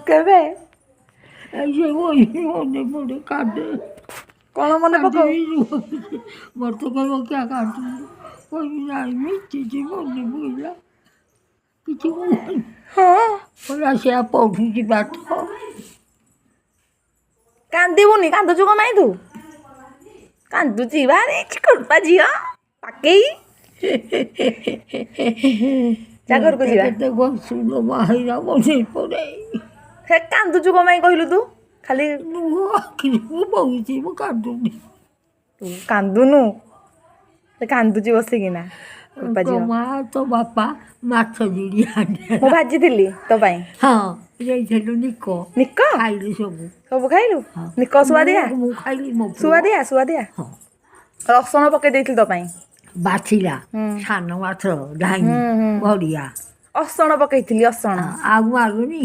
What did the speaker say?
କେବେ? ଏଇ ସେ ମନେ ପଡ଼େ, କାନ୍ଦେ। କଣ ମନେ ପକାଉ? ମତେ କହିବ, କିଆ କାନ୍ଦୁଛୁ? କହିବି, ନାଇଁ, ମିଚିଛି, ମନେ ପଡ଼ିଲା, କିଛି କହୁନି। କହିଲା, ସେଆ ପଢ଼ୁଛି ପାଠ। କାନ୍ଦିବୁନି। କାନ୍ଦୁଛୁ କଣ ପାଇଁ ତୁ? କାନ୍ଦୁଛି ଭାରି କୃପା ଝିଅ ପାକେଇ। ଯା, ଘରକୁ ଯିବା। କେତେ ଘଷୁଲ ମା, ହେଇରା ମନେ ପଡ଼େ। ହେ, କାନ୍ଦୁଛୁ କଣ ପାଇଁ କହିଲୁ ତୁ ଖାଲି? ଲୁହ ଆଖିରୁ ବହୁଛି, ମୁଁ କାନ୍ଦୁନି। ତୁ କାନ୍ଦୁନୁ, ସେ କାନ୍ଦୁଛି ବସିକିନା କୃପା ତୋ ଝିଅ। ମା, ତୋ ବାପା ମାଛ ଯୋଡ଼ି ଆଣି ମୁଁ ଭାଜିଥିଲି ତୋ ପାଇଁ। ହଁ, ଯାଇଥିଲୁ ନିକ। ନିକ। ଖାଇଲୁ ସବୁ। ସବୁ ଖାଇଲୁ? ହଁ। ନିକ ସୁଆଦିଆ? ମୁଁ ଖାଇଲି, ମୋ ପୁଅ। ସୁଆଦିଆ, ସୁଆଦିଆ। ହଁ। ରସୁଣ ପକେଇ ଦେଇଥିଲି ତୋ ପାଇଁ। ବାଛିଲା ସାନ ମାଛ ଢାଇ। ହୁଁ, ହୁଁ। ବଢ଼ିଆ। ଅସଣ ପକେଇଥିଲି, ଅସଣ। ଆଉ ମାରୁନି।